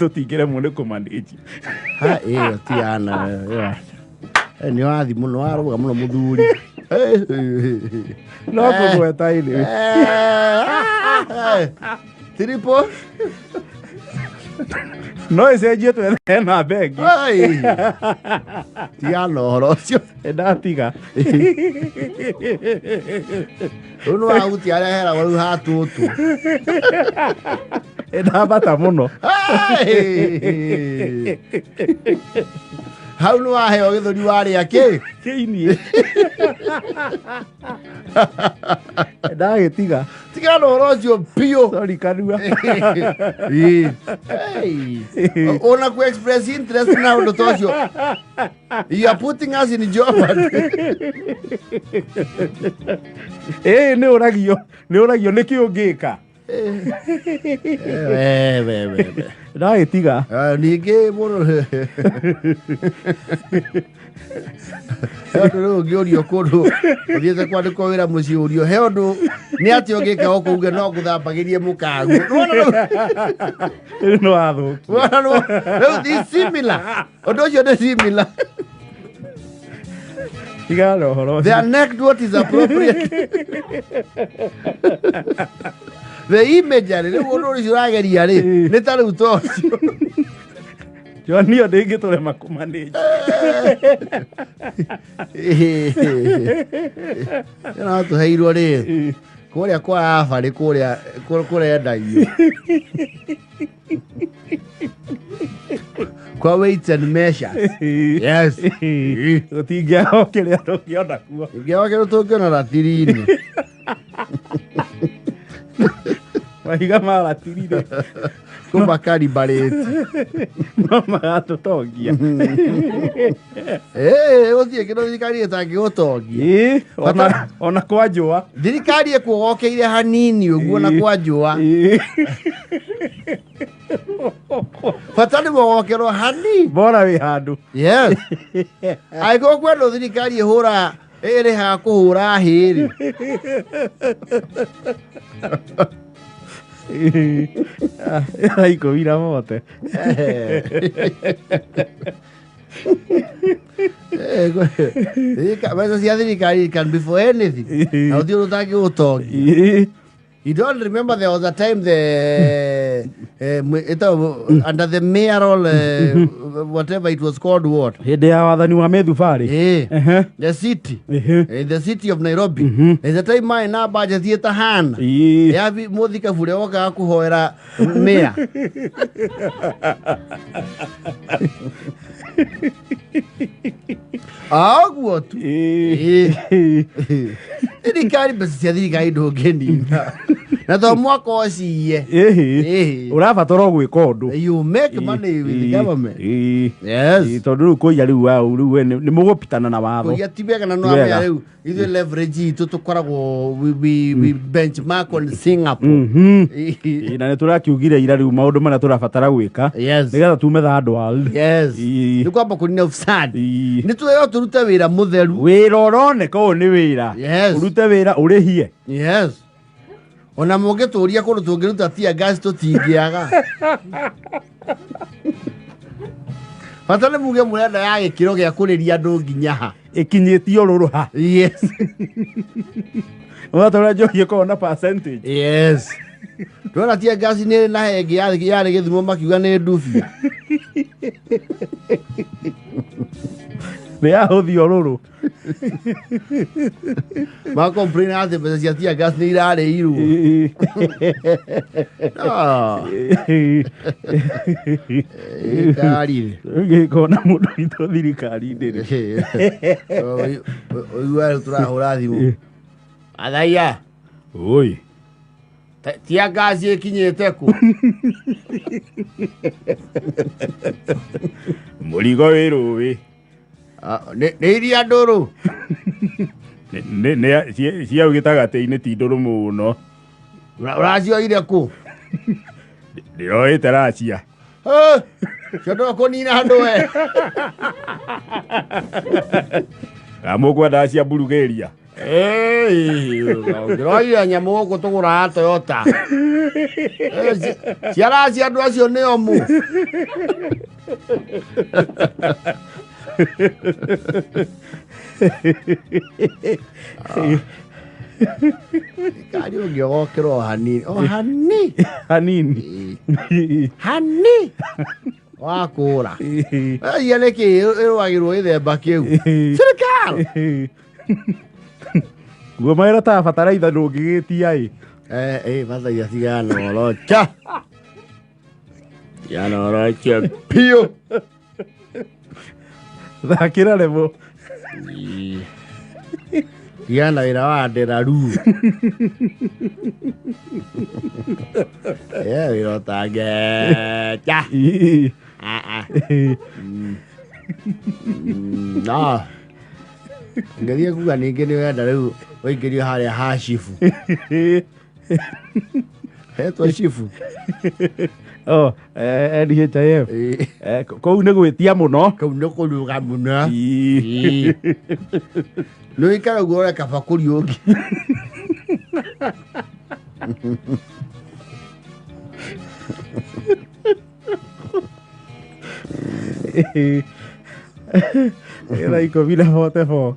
Tũtingĩremwo nĩ kũmanĩji. Ha, ĩyo ti ana nĩ wathi mũno, warũga mũno mũthuri. No kũgweta ĩnĩ. Triple. No ĩcenjie twethe namba ĩngĩ. Ai. Tigana ũhoro ũcio. Ndatiga. Rĩu nĩ wahutia arĩa heragwo rĩu hatũtũ. Ndambata mũno. Ai. Hau nĩ waheo gĩthũri warĩa kĩ? Kĩiniĩ. Ndagĩtiga. Tigana ũhoro ũcio biũ. Sorry kanua. Ĩĩ. Hey. Ona ku express interest na ũndũ ta ũcio. You are putting us in jeopardy. Ĩĩ nĩ ũragio, nĩ ũragio nĩkĩ ũngĩka. We, we, we, we. Ndagĩtiga. Ah, ningĩ mũndũ he ũndũ rĩu ũngĩũrio kũndũ ũthiĩte kwandĩkwo wĩra mũciĩ ũrio he ũndũ nĩ atĩ ũngĩka gũkũ uge no ngũthambagĩrie mũkaguo. Nĩwona rĩu? Rĩu nĩ wathũkia. Nĩwona rĩu? Rĩu ti similar, ũndũ ũcio nĩ similar. Tigana na ũhoro The ũcio. anecdote is appropriate. The imagery, rĩu ũndũ ũcio ũrageria rĩ, nĩ ta rĩu ta ũcio. Joanio ndĩngĩtũrema kũmanĩnja. No tũheirwo rĩ kũrĩa kwa abarĩ kũrĩa kũrendagio kwa weights and measures. Yes. Tũtingĩaga kĩrĩa tũngĩona kuo. Ingĩaga kĩndũ tũngĩona ratiri-inĩ. Mahiga ma ratiri-rĩ. Kũmakaribarĩti. No magatũtongia. Ĩĩ, gũtirĩ kĩndũ thirikari ĩtangĩgũtongia. Ĩĩ, ona kwa njũa. Thirikari ĩkũgokeire hanini ũguo na kwa njũa. Bata nĩ mũgokerwo hanini. Bora wĩ handũ. Yes. Angĩkorwo kwendwo thirikari ĩhũra ĩrĩhaga kũhũra hĩ-rĩ. Thaa ikũmi na mote. Mbeca cia thirikari can be for anything. Na gũtirĩ ũndũ ũtangĩgũtongia. You don't remember there was a time the under the mayoral whatever it was called, what? Hĩndĩ ya wathani wa Methubarĩ. Eh, Ehe. the city. Ehe. In the city of Nairobi. There's a time my na budget ĩtahana. Ĩĩ. Ya mũthikabu ũrĩa wokaga kũhoera mayor. Ũguo tu. Ĩĩ. Thirikari, mbeca cia thirikari ndũngĩnina na to mwaka ũciye. Ĩhĩ. Ĩhĩ. Ũrabatara o gwĩka ũndũ. You make money with the government. Ĩĩ. Yes. Ĩĩ, tondũ rĩu kũiya rĩu wau rĩu we nĩ mũgũpitana na watho. Kũiya ti wega na no Ti wega. amenya rĩu ithuĩ leverage itũ tũkoragwo we benchmark on Singapore. Ĩĩ, na nĩ tũrakiugire ira rĩu maũndũ marĩa tũrabatara gwĩka nĩgetha tume third world. Yes. Ĩĩ. Nĩ kwamba kũnina ufisadi. Ĩĩ. Nĩ tũheo tũrute wĩra mũtheru. Wĩra ũroneka ũyũ nĩ wĩra. Yes. Ũrute wĩra ũrĩhie. Yes. Ona mũngĩtũria kũndũ tũngĩruta tear gas tũtingĩaga. Bata nĩ muge mũrenda ya gĩkĩro gĩa kũrĩria andũ nginya ha. Ĩkinyĩtio rũrũ ha. Yes. Ũgatũra njohi ĩkoragwo na percentage. Yes. Ndona tear gas nĩ na hengĩ yarĩ gĩthimo makiuga nĩ ndubia. Nĩ yahũthio rũrũ. Ma complain atĩ mbeca cia tear gas nĩ irarĩirwo. No. Thirikari. Gĩkorwo na mũndũ witũ thirikari-inĩ rĩ. Ũigua rĩu tũrahũra thimũ. Athaia. Oi. Tear gas ĩkinyĩte kũ? Mũrigo wĩ rũĩ. Ah, nĩ iria ndũrũ. Cia gĩtagatĩ-inĩ ti ndũrũ mũno. Ũracioire kũ? Ndĩroĩte racia. Eh, cio ndũkũnina andũ we. Mũkwenda cia Bulgaria. Ũngĩrorire nyamũ gũkũ tũgũraga Toyota. Ciara cia andũ acio nĩ omũ. Kari ũngĩogokĩra o hanini. O hani. Hanini. Hani. Wakũra. Ia nĩkĩ ĩrũagĩrwo gĩthemba kĩu? Thirikari. Guo mawĩra ta bataraitha ndũngĩgĩtia ĩ. Bataraitha tigana na ũrocha. Tigana na ũrocha biũ. Thakĩra rebo. Tigana na wĩra wa nderaru. Wĩra ũtangĩcha. No. Ngĩthiĩ kuga ningĩ nĩ wenda rĩu ũingĩrio harĩa ha cibu. Hetwo cibu. Oh, NHIF. Kũu nĩ gwĩtia mũno. Kũu nĩ kũruga mũno. Nĩ ũikara ũguo ũreka bakũri ũngĩ. Thaa 10:44.